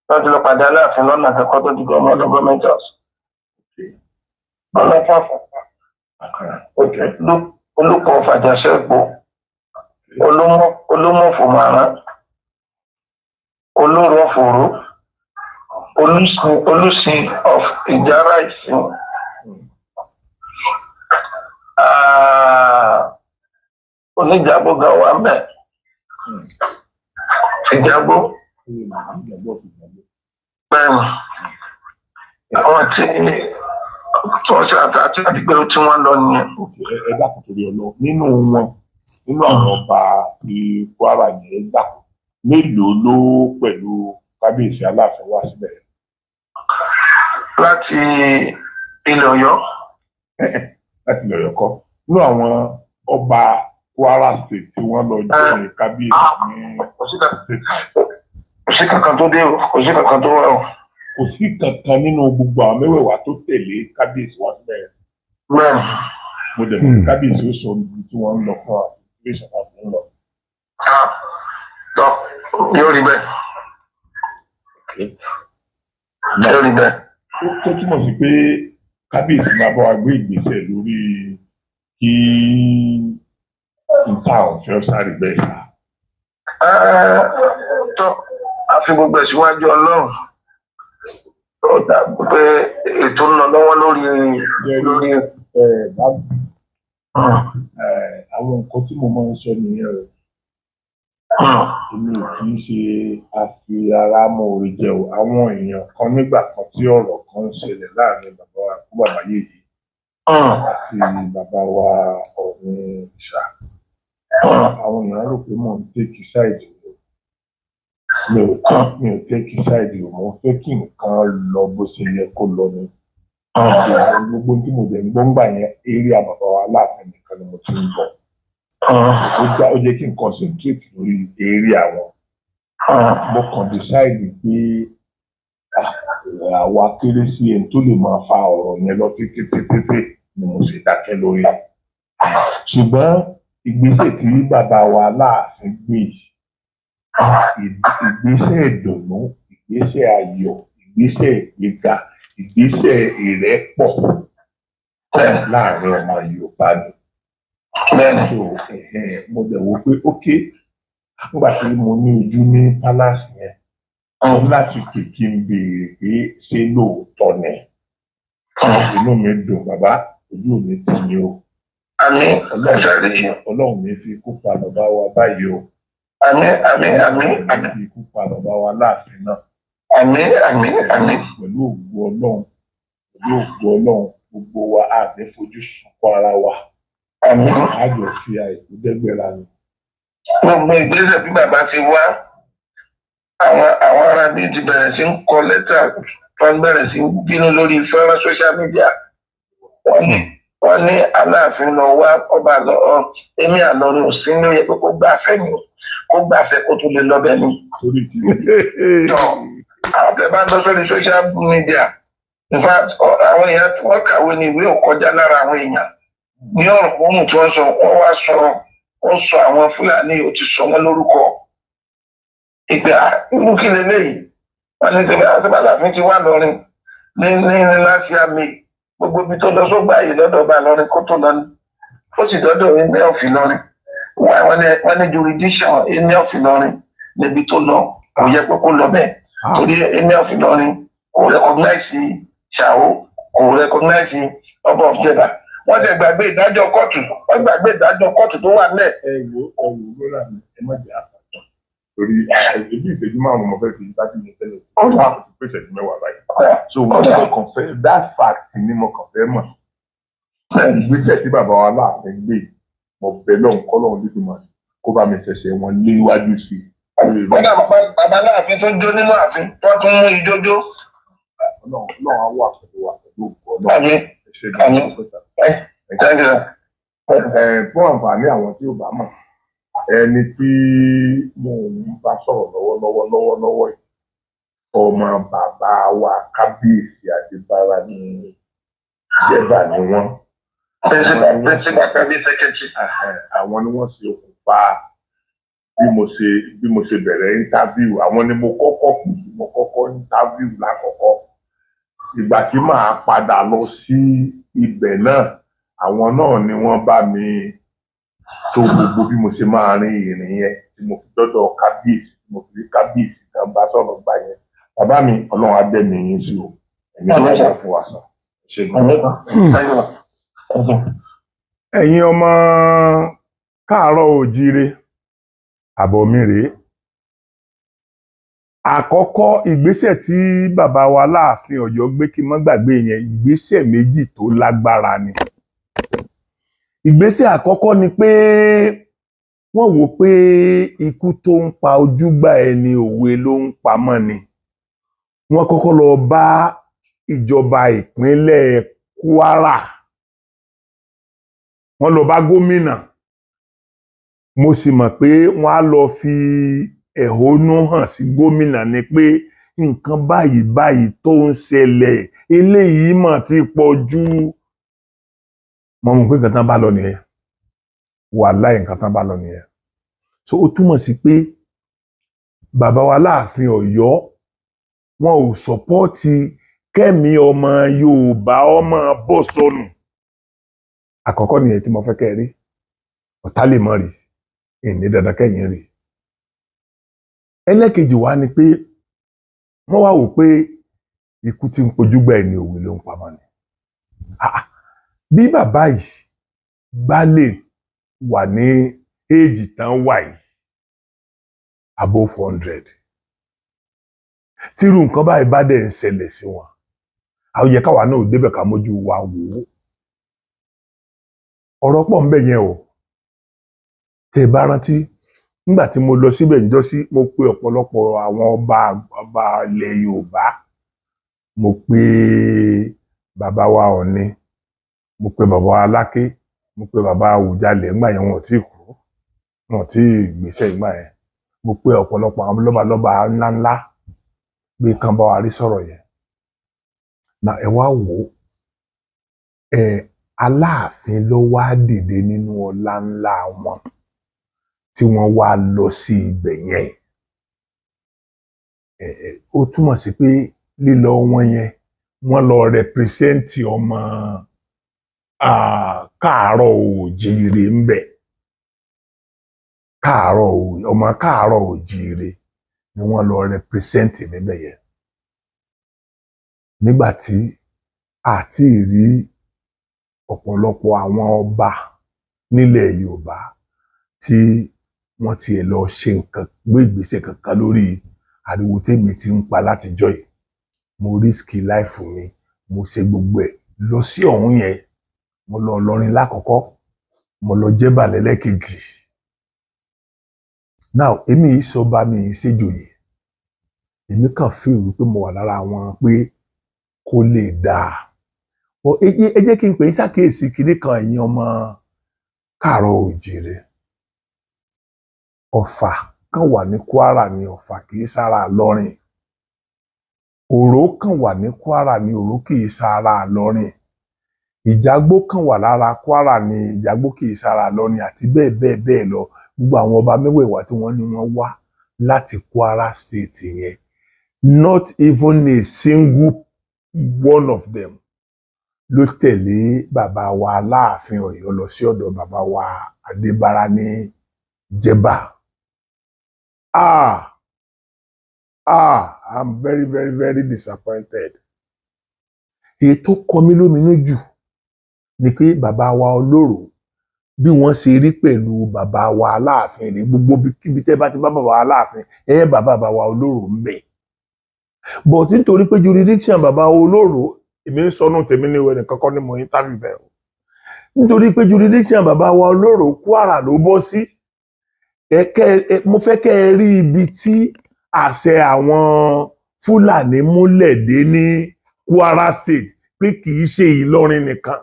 tó ti lọ pàdé Aláàfin lọ́nà akẹ́kọ̀ọ́ tó di government house. Ọlọ́fọ̀fọ̀fà, olùkọ́ fàjàṣẹ́pọ̀, olómọ̀fòmọ̀ràn, olórọ̀fòró, olùsìn of Ìjàrá Ìsìn, oníjàgbó gan wà mẹ́, ìjàgbó. Bẹ́ẹ̀ni, àwọn tí wọ́n ṣe àtàtì àdìgbò tí wọ́n lọ nìyẹn. Ẹ dákun, torí Ọlọ́run, nínú wọn, nínú àwọn ọba ti Kwara yẹn, ẹ dákun, mélòó ló pẹ̀lú kábíyèsí Aláàfin wá síbẹ̀? Láti ilẹ̀ Ọ̀yọ́? Láti ilẹ̀ Ọ̀yọ́ kọ́, nínú àwọn ọba Kwara State tí wọ́n lọ jẹ́ kábíyèsí ní. Kò sí kankan tó dé o, kò sí kankan tó wá o. Kò sí kankan nínú gbogbo àwọn mẹ́wẹ̀ẹ̀wá tó tẹ̀lé kábíyèsí wá síbẹ̀? Bẹ́ẹ̀ni. Mo dẹ̀ mọ̀ kábíyèsí ó sọ ibi tí wọ́n ń lọ fún wa, ilé ìṣàkóso àti ń lọ. Tọ́, yóò rí bẹ́ẹ̀, yóò rí bẹ́ẹ̀. Tó túmọ̀ sí pé kábíyèsí máa bá wa gbé ìgbésẹ̀ lórí kí nta àwọn fẹ́ sáré bẹ́ẹ̀ sá. Tọ́, a fi gbogbo ẹ̀ síwájú Ọlọ́run. Ó dà pé ètò ń lọ lọ́wọ́ lórí. Àwọn nǹkan tí mo máa ń sọ nìyẹn o. Èmi ò kì í ṣe àfi ara mọ́ orí jẹ o. Àwọn èèyàn kan, nígbà kan tí ọ̀rọ̀ kan ń ṣẹlẹ̀ láàrin bàbá wa kú bàbá yèyí àti bàbá wa Ọ̀ọ̀ni Ìṣà, àwọn èèyàn rò pé mò ń take side o. Mi ò take side o. Mo fẹ́ kí nǹkan lọ bó ṣe yẹ kó lọ ni. Gbogbo tí mo dẹ̀ ń gbọ́ ńgbà yẹn, eré bàbá wa Aláàfin nìkan ni mo ti ń gbọ́. Ó jẹ́ kí n concentrate lórí eré àwọn. Mo kàn decide pé àwa kéré sí ẹni tó lè máa fa ọ̀rọ̀ yẹn lọ títí títí, ni mo sì dákẹ́ lórí ẹ̀. Ṣùgbọ́n ìgbésẹ̀ tí bàbá wa Aláàfin gbé yìí, ìgbésẹ̀ ìdùnnú, ìgbésẹ̀ ayọ̀, ìgbésẹ̀ ìgbéga, ìgbésẹ̀ ìrẹ́pọ̀. Láàrin ọmọ Yorùbá ni. So mo dẹ̀ wò pé ok, nígbà tí mo ní ojú ní palace yẹn, mo ní láti pè kí n béèrè pé ṣé lóòótọ́ ni. Inú mi dùn, bàbá, ojú mi tì mí o. Àmín. Ọlọ́run mi fi ikú pa bàbá wa báyìí o. Àmín, àmín, àmín, àmín. Fi ikú pa bàbá wa láàfin náà. Àmín, àmín, àmín. Pẹ̀lú ògo Ọlọ́run, pẹ̀lú ògo Ọlọ́run, gbogbo wa á ní fojú sunkún ara wa. Àmín. Á jọ fi àìkú dẹ́gbẹ̀rà ni. Gbogbo ìgbésẹ̀ bí bàbá ti wá, àwọn ará bíi ti bẹ̀rẹ̀ sí ń kọ lẹ́tà, wọ́n bẹ̀rẹ̀ sí ń bínú lórí fẹ́ràn social media. Wọ́n ní Aláàfin lọ wá ọba lọ, èmi àlọ́run ò sí ní ó yẹ pé kó gbàfẹ́ ni, kó gbàfẹ́ kó tó lè lọ bẹ́ẹ̀ ni. Torí ti Tọ́ àwọn tẹ bá ń lọ sórí social media, in fact, àwọn èèyàn tí wọ́n kàwé ní ìwé ò kọjá lára àwọn èèyàn ní ọ̀rọ̀ ohun tí wọ́n sọ, wọ́n wá sọ, wọ́n sọ àwọn Fúlàní, ò ti sọ wọ́n lórúkọ ìgbà irú kí leléyìí. Wọ́n ní sẹ́fẹ̀ àtibálàfin ti wà lọ́rin ní láti àmì gbogbo ibi tó lọ sógbà yìí lọ́dọ̀ ọba lọ́rin kó tó lọ ní, ó sì dọ́dọ̀ emir of Ìlọrin. Wọ́n ní jurisdiction emir of Ìlọrin níbi tó lọ, kò yẹ pé kó lọ bẹ́ẹ̀, torí emir of Ìlọrin kò recognize Ṣàó, kò recognize ọba of Jẹ̀bà. Wọ́n ti gbàgbé ìdájọ́ kóòtù, wọ́n gbàgbé ìdájọ́ kóòtù tó wà nílẹ̀. Ẹ wo, ẹ wo lọ́la mi, ẹ má jẹ́ àpàtàn torí ìṣẹ́jú 5 mo fẹ́ fi láti mi tẹ́lẹ̀, Ó dà. mo ti pé ìṣẹ́jú 10 báyìí. So mo kàn fẹ́ that fact ni mo kàn fẹ́ mọ̀. Ìgbésẹ̀ tí bàbá wa láàfin gbé, mo bẹ̀ lọ́hùn kọ́lọ́hún dídùn mọ́ kó bá mi ṣẹ̀ṣẹ̀ wọn léwájú sí i. Kódà bàbá láàfin tó jó nínú ààfin, wọ́n tún mú ijó jó. Ọlọ́run á wà pẹ̀lú wa pẹ̀lú ògo Ọlọ́run. Àmín. Ẹ ṣé gan-an. Àmín. Thank you. Fún àǹfààní àwọn tí ò bá mọ̀, ẹni tí mò ń bá sọ̀rọ̀ lọ́wọ́lọ́wọ́ lọ́wọ́lọ́wọ́ yìí, ọmọ bàbá wa Kábíyèsí Adébára ní Jẹ́bà ni wọ́n. Principal cabinet secretary. Àwọn ni wọ́n ṣe okùnfà bí mo ṣe bẹ̀rẹ̀ interview. Àwọn ni mo kọ́kọ́ kù tí mo kọ́kọ́ interview lákọ̀ọ́kọ́. Ìgbà tí màá padà lọ sí ibẹ̀ náà, àwọn náà ni wọ́n bá mi tó gbogbo bí mo ṣe máa rin ìrìn yẹn tí mo fi dọ́dọ̀ kábíyèsí, tí mo fi rí kábíyèsí kan bá sọ̀rọ̀ gbà yẹn. Bàbá mi, Ọlọ́run á dẹ́mi yín sí o, ẹ̀mí ló wà fún wa sàn. Ṣé gan. Thank you. Thank you. Ẹ̀yin ọmọ káàárọ̀ òjíire, àbọ̀ mi rèé. Àkọ́kọ́ ìgbésẹ̀ tí bàbá wa láàfin Ọ̀yọ́ gbé, kí n má gbàgbé yẹn, ìgbésẹ̀ méjì tó lágbára ni. Ìgbésẹ̀ àkọ́kọ́ ni pé wọ́n wò pé ikú tó ń pa ojúgbà ẹni, òwe ló ń pamọ́ ni. Wọ́n kọ́kọ́ lọ bá ìjọba ìpínlẹ̀ Kwara, wọ́n lọ bá gómìnà. Mo sì mọ̀ pé wọ́n á lọ fi ẹ̀hónú hàn sí gómìnà ni pé nǹkan báyìí báyìí tó ń ṣẹlẹ̀, eléyìí mà ti pọ̀ jù. Mo mọ̀ pé nǹkan tán bá lọ nìyẹn. Wàláhì, nǹkan tán bá lọ nìyẹn. So ó túmọ̀ sí pé bàbá wa láàfin Ọ̀yọ́, wọn ò support kẹ́mi ọmọ Yorùbá ọmọ bọ́ sọnù. Àkọ́kọ́ nìyẹn tí mo fẹ́ kẹ́ ẹ rí. Ọ̀tá lè mọ̀ rí ìní dandan kẹ́yìn rí. Ẹlẹ́kejì wá ni pé wọ́n wá wò pé ikú tí ń pojúgbà ẹni, òwe ló ń pamọ́ ni. Ah, bí bàbá yìí bá lè wà ní éèjì tán wà yìí, above 100, tírú nǹkan báyìí bá dẹ̀ ń ṣẹlẹ̀ sí wọn, àwọn yẹ káwa náà débẹ̀ ká mójú wa wò ó. Ọ̀rọ̀ pọ̀ ń bẹ yẹn o. Tẹ́ ẹ bá rántí nígbà tí mo lọ síbẹ̀ níjọ́sí, mo pe ọ̀pọ̀lọpọ̀ àwọn ọba ilẹ̀ Yorùbá. Mo pe bàbá wa Ọ̀ọ̀ni, mo pe bàbá wa Aláké, mo pe bàbá Àwùjalẹ̀ ńgbà yẹn, wọn ò tí ì kú, wọn ò tí ì gbéṣẹ́ ìgbà yẹn. Mo pe ọ̀pọ̀lọpọ̀ àwọn lọ́balọ́ba ńláńlá pé kán bá wa rí sọ̀rọ̀ yẹn. Na ẹ wá wò ó, ẹ Aláàfin ló wá dìde nínú ọlá ńlá wọn tí wọ́n wá lọ sí ibẹ̀ yẹn. Ẹ ẹ ó túmọ̀ sí pé lílọ wọn yẹn, wọ́n lọ represent ọmọ. Káàárọ̀ oòjíire ń bẹ̀. Káàárọ̀, ọmọ káàárọ̀ oòjíire ni wọ́n lọ represent níbẹ̀ yẹn. Nígbà tí àti rí ọ̀pọ̀lọpọ̀ àwọn ọba nílẹ̀ Yorùbá tí wọ́n tiẹ̀ lọ ṣe nǹkan, gbé ìgbésẹ̀ kankan lórí ariwo tèmi ti ń pa látijọ́ yìí. Mo risk life mi, mo ṣe gbogbo ẹ̀ lọ sí ọ̀hún yẹn. Mo lọ Ìlọrin lákọ̀ọ́kọ́, mo lọ Jẹ́bà lẹ́lẹ́kejì. Now, èmi yìí sọba, mi yìí ṣèjòyè. Èmi kàn feel wípé mo wà lára àwọn pé kó lè dáa. Ẹ jẹ́ kí n pè é ṣàkíyèsí kinní kan, ẹ̀yin ọmọ káàárọ̀ oòjíire. Ọ̀fà kan wà ní Kwara ní, Ọ̀fà kì í sára Ìlọrin. Òró kan wà ní Kwara ní, Òró kì í sára Ìlọrin. Ìjágbó kan wà lára Kwara ní, Ìjágbó kì í sára Ìlọrin, àti bẹ́ẹ̀ bẹ́ẹ̀ bẹ́ẹ̀ lọ. Gbogbo àwọn ọba mẹ́wẹ̀ẹ̀wá tí wọ́n ní wọ́n wá láti Kwara State yẹn, not even a single one of them ló tẹ̀lé bàbá wa Aláàfin Ọ̀yọ́ lọ sí ọ̀dọ̀ bàbá wa Adébára ní Jẹ̀bà. Ah ah, I'm very, very, very disappointed. Èyí tó kọ mí lóminú jù ni pé bàbá wa Olóró, bí wọ́n ṣe rí pẹ̀lú bàbá wa Aláàfin rèé. Gbogbo kíbi tẹ́ bá ti bá bàbá wa Aláàfin, ẹ bá bàbá wa Olóró ń bẹ̀. But nítorí pé jurisdiction bàbá wa Olóró, èmi ń sọnù tèmi ní ìwé nìkan kọ́ ni mo interview bẹ́ẹ̀ o, nítorí pé jurisdiction bàbá wa Olóró, Kwara ló bọ́ sí. Mo fẹ́ kẹ́ ẹ rí ibi tí àṣẹ àwọn Fúlàní múlẹ̀ dé ní Kwara State, pé kì í ṣe Ìlọrin nìkan.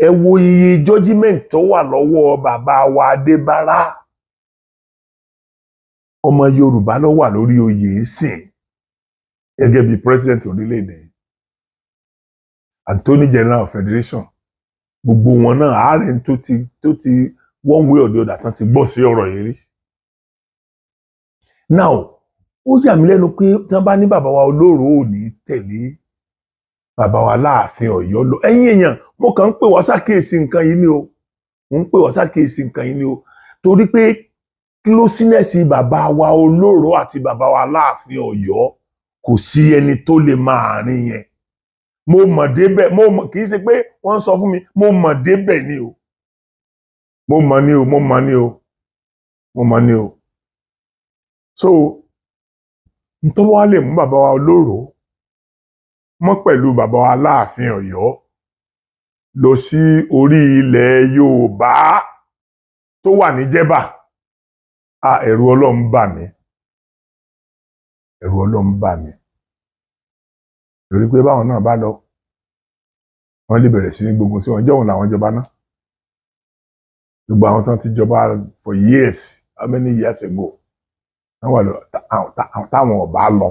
Ẹ wo iye judgement tó wà lọ́wọ́ bàbá wa Adébárà. Ọmọ Yorùbá ló wà lórí oyè sìn gẹ́gẹ́ bí president orílẹ̀-èdè yìí, Attorney General of Federation, gbogbo wọn náà, ààrẹ tó ti one way or the other tán ti gbọ́ sí ọ̀rọ̀ yìí rí. Now, ó yà mí lẹ́nu pé tí wọ́n bá ní bàbá wa Olóró ò ní tẹ̀lé bàbá wa Láàfin Ọ̀yọ́ lọ. Ẹ̀yin èèyàn, mo kàn ń pè wá ṣàkíyèsí nǹkan yìí ni o, mo ń pè wá ṣàkíyèsí nǹkan yìí ni o, torí pé closeness bàbá wa Olóró àti bàbá wa Láàfin Ọ̀yọ́, kò sí ẹni tó lè máa rìn yẹn. Mo mọ̀ débẹ̀, mo mọ̀. Kì í ṣe pé wọ́n ń sọ fún mi, mo mọ̀ débẹ̀ ni o, mo mọ̀ ni o, mo mọ̀ ni o, mo mọ̀ ni o. So nítorí wàá lè mú bàbá wa Olóró mọ́ pẹ̀lú bàbá wa Láàfin Ọ̀yọ́ lọ sí orí ilẹ̀ Yorùbá tó wà ní Jẹ́bà, a ẹ̀rù Ọlọ́run bà mí, ẹ̀rù Ọlọ́run bà mí, torí pé báwọn náà bá lọ, wọ́n lè bẹ̀rẹ̀ sí ní gbógun sí wọn. Jọ̀wọ́n làwọn jọba náà, gbogbo àwọn tán ti jọba for years, how many years ago, wọ́n wà lọ. Táwọn ọba lọ,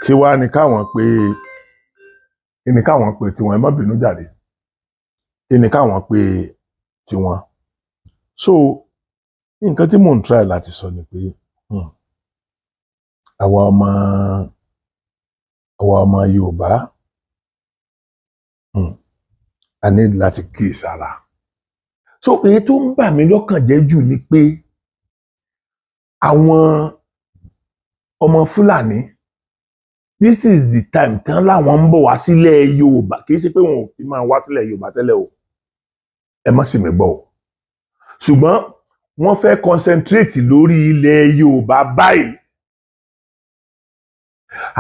kí wá ní káwọn pé, kí ni káwọn pé tiwọn? Ẹ má bínú jáde. Kí ni káwọn pé tiwọn? So nǹkan tí mò ń try láti sọ ni pé àwa ọmọ Yorùbá, a ní láti kíyèsára. So èyí tó ń bà mí lọ́kàn jẹ́ jù ni pé àwọn ọmọ Fúlàní, this is the time tán láwọn ń bọ̀ wá sílẹ̀ Yorùbá. Kì í ṣe pé wọn ò ti máa wá sílẹ̀ Yorùbá tẹ́lẹ̀ o, ẹ má sì mí gbọ́ o, ṣùgbọ́n wọ́n fẹ́ concentrate lórí ilẹ̀ Yorùbá báyìí.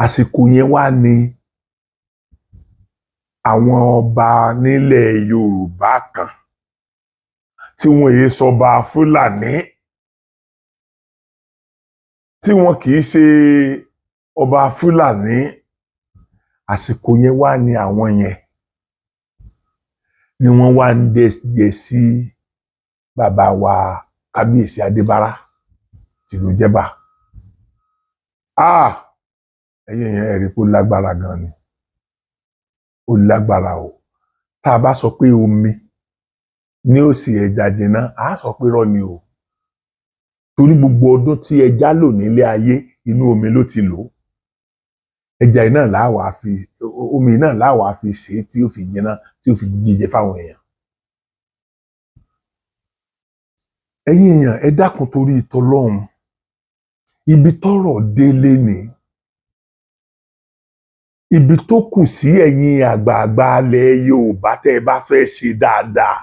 Àsìkò yẹn wá ní àwọn ọba nílẹ̀ Yorùbá kan tí wọ́n yé sọba Fúlàní, tí wọn kì í ṣe ọba Fúlàní, àsìkò yẹn wá ní àwọn yẹn ni wọ́n wá ń dẹ́yẹ sí bàbá wa Kábíyèsí Adébárà tìlú Jẹ́bà. Ah, ẹ̀yin yẹn, ẹ̀rí pé ó lágbára gan ni, ó lágbára o. Tá a bá sọ pé omi ní ó sì ẹja jìnnà, á sọ pé rọ́ ni o, torí gbogbo ọdún tí ẹja lò nílé ayé, inú omi ló ti lò ó. Ẹja yìí náà láwàá fi omi náà láwàá fi ṣe é tí ó fi jiná, tí ó fi jíjẹ fáwọn èèyàn. Ẹ̀yin èèyàn, ẹ dákun torí tọlọ́run, ibi tọ́rọ̀ délé ni ibi tó kù sí. Ẹ̀yin àgbààgbà ilẹ̀ Yorùbá, tẹ́ ẹ bá fẹ́ ṣe dáadáa,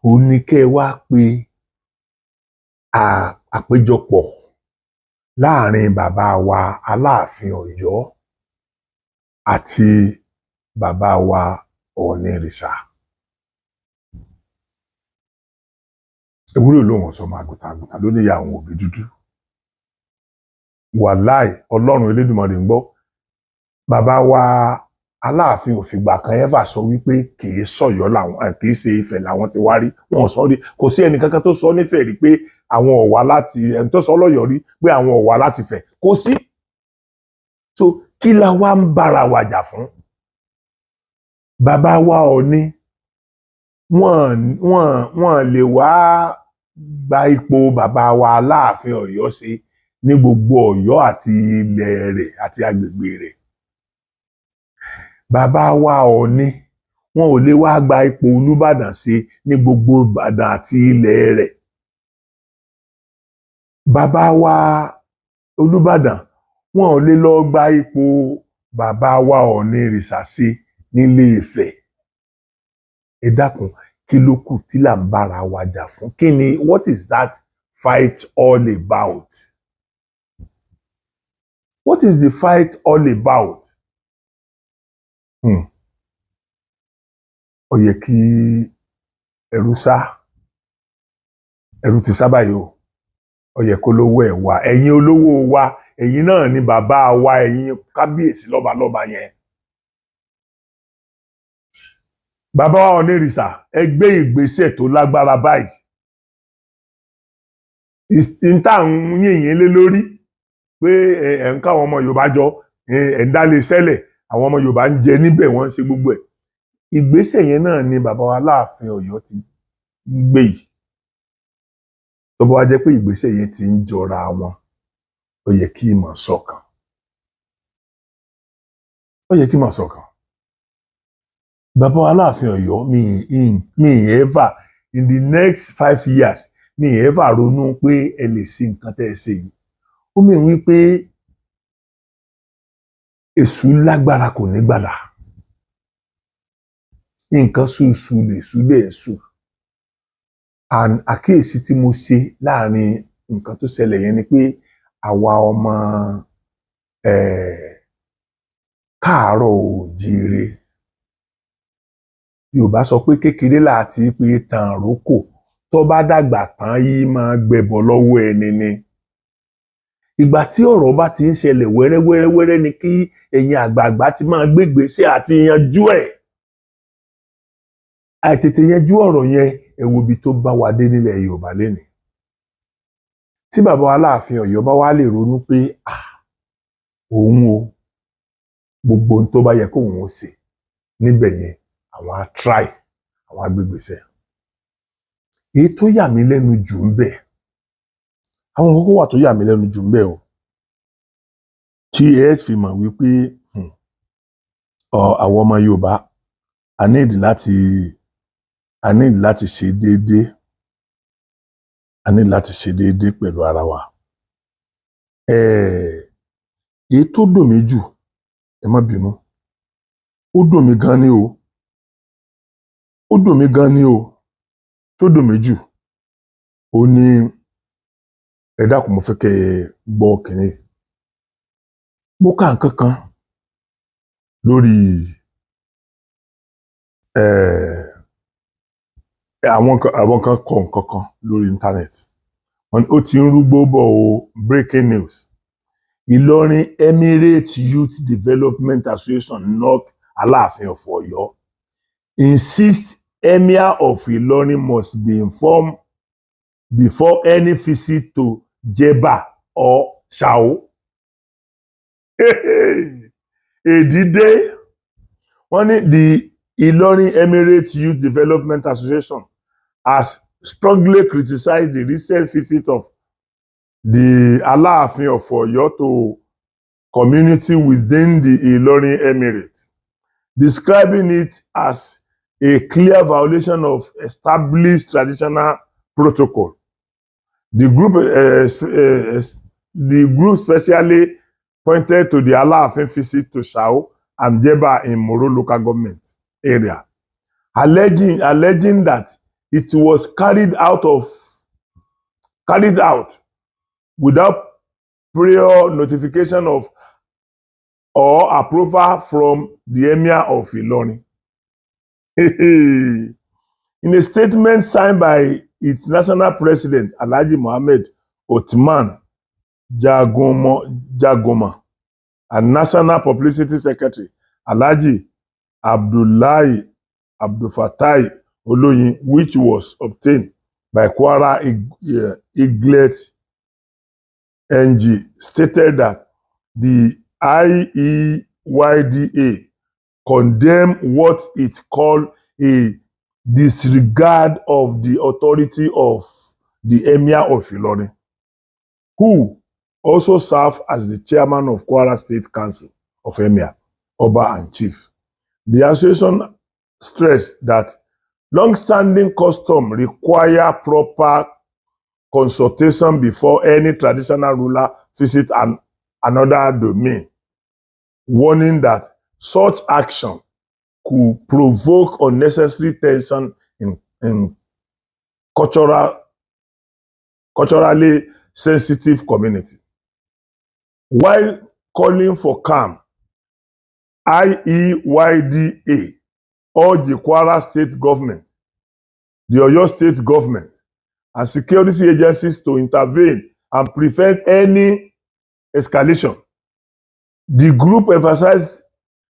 òun ni kẹ́ ẹ wá pe àpéjọpọ̀ láàrin bàbá wa Aláàfin Ọ̀yọ́ àti bàbá wa Ọ̀ọ̀nìrìṣà. Ewúrẹ́ olóhùn ọ̀sán ọmọ àgùntàn, àgùntàn ló níyà àwọn òbí dúdú. Wàláì, Ọlọ́run Elédùmarè ń gbọ́, bàbá wa Aláàfin ò fìgbà kan ever sọ wípé kì í sọ̀yọ́ làwọn, kì í ṣe Ifẹ̀ làwọn ti wá rí. Wọn ò sọ rí. Kò sí ẹnì kankan tó sọ nífẹ̀ẹ́ rí pé àwọn ò wá láti, ẹni tó sọ lọ́yọ̀ọ́ rí pé àwọn ò wá láti Ifẹ̀, kò sí. So kí la wá ń bára wa jà fún? Bàbá wa Ọọ̀ni, wọ́n lè wá gba ipò bàbá wa Aláàfin Ọ̀yọ́ ṣe ní gbogbo Ọ̀yọ́ àti ilẹ̀ rẹ̀ àti agbègbè rẹ̀. Bàbá wa Ọọ̀ni, wọn ò lè wá gba ipò Olúbàdàn ṣe ní gbogbo Ìbàdàn àti ilẹ̀ rẹ̀. Bàbá wa Olúbàdàn, wọn ò lè lọ gba ipò bàbá wa Ọọ̀nìrìṣà ṣe nílé Ifẹ̀. Ẹ dákun, kí ló kù tí là ń bára wa jà fún? Kí ni, what is that fight all about? What is the fight all about? Ó yẹ kí ẹrú sá, ẹrú ti sá báyìí o. Ó yẹ kó lówó ẹ̀ wá. Ẹ̀yin olówó wa, ẹ̀yin náà ni bàbá wa, ẹ̀yin kábíyèsí lọ́balọ́ba yẹn. Bàbá wa Ọ̀nìrìṣà, ẹ gbé ìgbésẹ̀ tó lágbára báyìí. N tá ń yìnyín lé lórí pé ẹ ń káwọn ọmọ Yorùbá jọ, ẹ ń dálé sẹ́lẹ̀, àwọn ọmọ Yorùbá ń jẹ níbẹ̀, wọ́n ń ṣe gbogbo ẹ̀. Ìgbésẹ̀ yẹn náà ni bàbá wa Láàfin Ọ̀yọ́ ti gbé yìí. Tó bá wá jẹ́ pé ìgbésẹ̀ yẹn ti ń jọra wọn, ó yẹ kí ìmọ̀ ṣọ̀kan, ó yẹ kí ìmọ̀ ṣọ̀kan. Bàbá wa Aláàfin Ọ̀yọ́, mi ever in the next 5 years, mi ever ronú pé ẹ lè ṣe nǹkan tẹ́ ẹ ṣe yìí. Ó mì wí pé èṣù lágbára, kò ní gbàlà. Nǹkan ṣùṣù lè ṣú dẹ̀ ṣù. And àkíyèsí tí mo ṣe láàrin nǹkan tó ṣẹlẹ̀ yẹn ni pé àwa ọmọ káàárọ̀ oòjíire, Yorùbá sọ pé kékeré láti pé tàn rókò, tó bá dàgbà tán yìí máa gbẹbọ lọ́wọ́ ẹni ni. Ìgbà tí ọ̀rọ̀ bá ti ń ṣẹlẹ̀ wẹ́rẹ́wẹ́rẹ́wẹ́rẹ́ ni kí ẹ̀yin àgbààgbà ti máa gbégbèsè àti yanjú ẹ̀. Àìtètè yanjú ọ̀rọ̀ yẹn, ẹ wo ibi tó bá wa dé nílẹ̀ Yorùbá lénìí. Tí bàbá wa Láàfin Ọ̀yọ́ bá wá lè ronú pé, ah, òun o, gbogbo ohun tó bá yẹ kóun ó ṣe níbẹ̀ yẹn, àwọn á try, àwọn á gbégbèsè. Èyí tó yà mí lẹ́nu jù ń bẹ̀, àwọn kókó wà tó yà mí lẹ́nu jù ń bẹ̀ o, tí ẹ fi mọ̀ wípé àwọn ọmọ Yorùbá, a need láti ṣe déédéé, a need láti ṣe déédéé pẹ̀lú ara wa. Èyí tó dùn mí jù, ẹ má bínú, ó dùn mí gan ni o, ó dùn mí gan ni o. Tó dùn mí jù ó ní, ẹ dákun, mo fẹ́ kẹ́ ẹ gbọ́ kínní. Mo ka nǹkan kan lórí àwọn kan kọ nǹkan kan lórí internet. Wọ́n ní ó ti ń rúgbó bọ̀ o. Breaking news: Ìlọrin Emirate Youth Development Association knock Aláàfin of Ọ̀yọ́, insist Emir of Ìlọrin must be informed before any visit to Jebba or Shao. Èdìdé, wọ́n ní the Ìlọrin Emirate Youth Development Association has strongly criticized the recent visit of the Aláàfin of Ọ̀yọ́ to community within the Ilorin Emirate, describing it as a clear violation of established traditional protocol. The group specially pointed to the Alaafin visit to Shao and Jeba in Moro local government area, alleging that it was carried out without prior notification of or approval from the Emir of Ilorin. In a statement signed by its national president, Alhaji Mohammed Othman Jagoma, and national publicity secretary, Alhaji Abdullahi Abdulfatai Oloyin, which was obtained by Kwara Eaglet NG, stated that the IEYDA condemned what it called a disregard of the authority of the Emir of Ilorin, who also served as the chairman of Kwara State Council of Emir, Oba and Chief. The association stressed that long-standing custom require proper consultation before any traditional ruler visit another domain, warning that such action could provoke unnecessary tension in culturally sensitive community. While calling for calm, IEYDA urged the Kwara State government, the Oyo State government, and security agencies to intervene and prevent any escalation. The group emphasized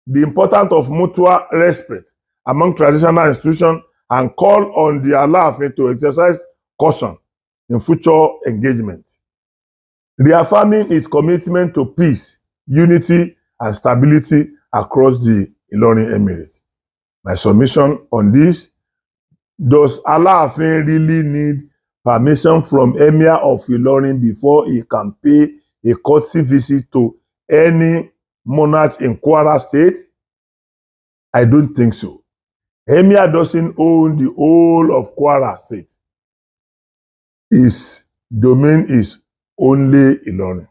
the importance of mutual respect among traditional institutions and called on the Alaafin to exercise caution in future engagement, reaffirming its commitment to peace, unity, and stability across the Ilorin Emirate. My submission on this: does Alaafin really need permission from Emir of Ilorin before he can pay a courtesy visit to any monarch in Kwara State? I don't think so. Emir doesn't own the whole of Kwara State. His domain is only Ilorin.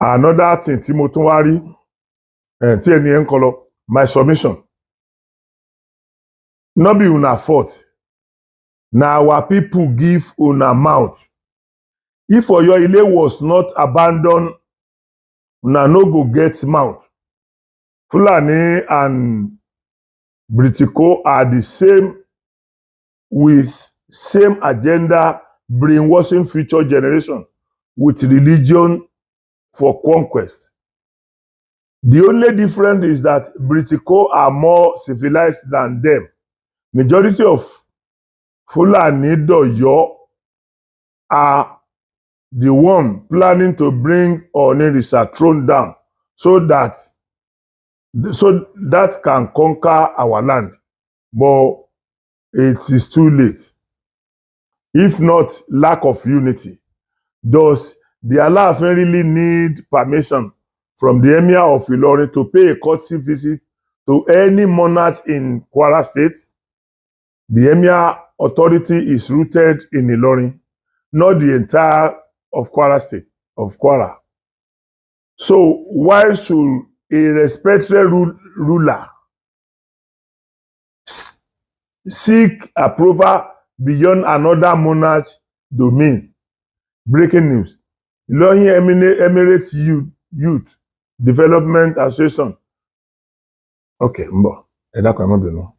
Another thing tí mo tún wá rí tí ẹni ẹ̀ ń kọ lọ, my submission. No be una fault. Na our people give una mouth. If Oyo Ile was not abandoned, una no go get mouth. Fulani and Britico are the same with same agenda, brainwashing future generation with religion for conquest. The only difference is that Britico are more civilized than them. Majority of Fulani Doyo are the one planning to bring Onirisa throne down so that can conquer our land. But it is too late. If not lack of unity, does the Alaafin really need permission from the Emir of Ilorin to pay a courtesy visit to any monarch in Kwara State? The Emir authority is rooted in Ilorin, not the entire of Kwara State, of Kwara. So why should a respected ruler seek approval beyond another monarch domain? Breaking news. Ilorin Emirates Youth Development Association. Okay, ń bọ̀. Ẹ dákun, ẹ má bínú.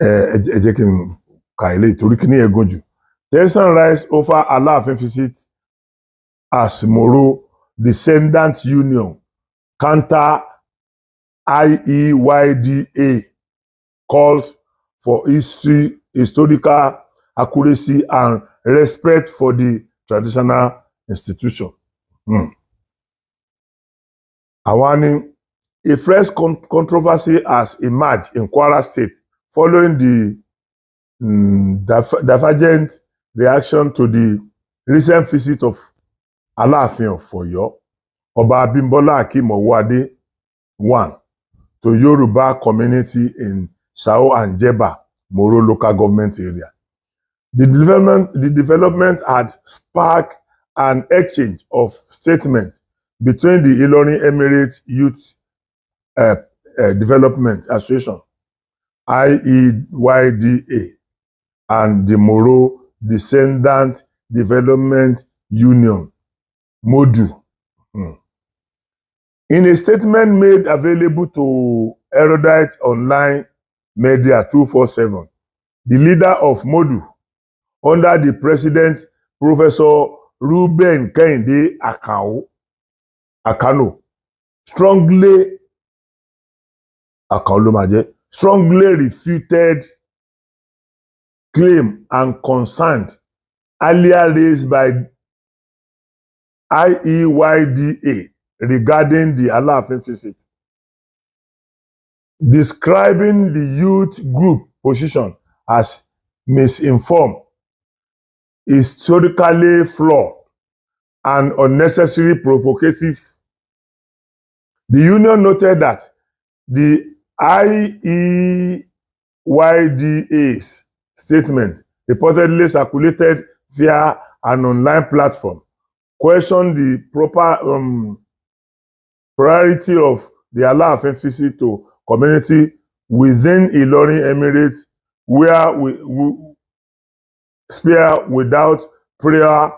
Ẹ jẹ́ kí n ka eléyìí torí kí ní ẹ̀ gùn jù. Tension rise over Aláàfin visit as Moro Descendant Union counter IEYDA calls for historical accuracy and respect for the traditional institution. Àwa ni a fresh controversy has emerged in Kwara State following the divergent reaction to the recent visit of Aláàfin of Ọ̀yọ́, Ọba Abímbọ́lá Akeem Ọwọ́adé one, to Yoruba community in Shao and Jebba, Moro Local Government Area. The development had sparked an exchange of statements between the Ilorin Emirate Youth Development Association, IEYDA, and the Moro Descendant Development Union, MODU. In a statement made available to Erudite Online Media 247, the leader of MODU, under the president, Professor Ruben Kehinde Akao, Akano, strongly Akao ló máa jẹ́, strongly refuted claim and concern earlier raised by IEYDA regarding the Alaafin visit, describing the youth group position as misinformed, historically flawed, and unnecessarily provocative. The union noted that the IEYDA's statement, reportedly circulated via an online platform, questioned the proper priority of the Alaafin visit to community within Ilorin Emirates where we spear without prior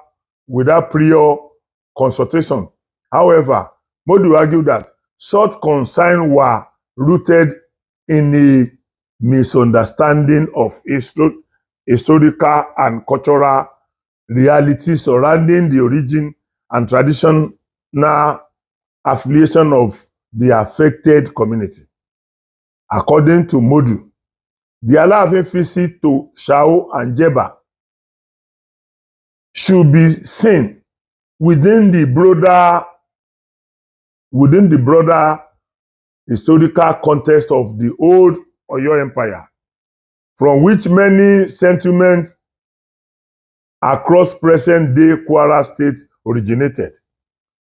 consultation. However, Modu argued that such concerns were rooted in a misunderstanding of historical and cultural reality surrounding the origin and traditional affiliation of the affected community. According to Modu, the Alaafin visit to Shao and Jebba should be seen within the broader historical context of the old Oyo Empire, from which many settlements across present-day Kwara State originated.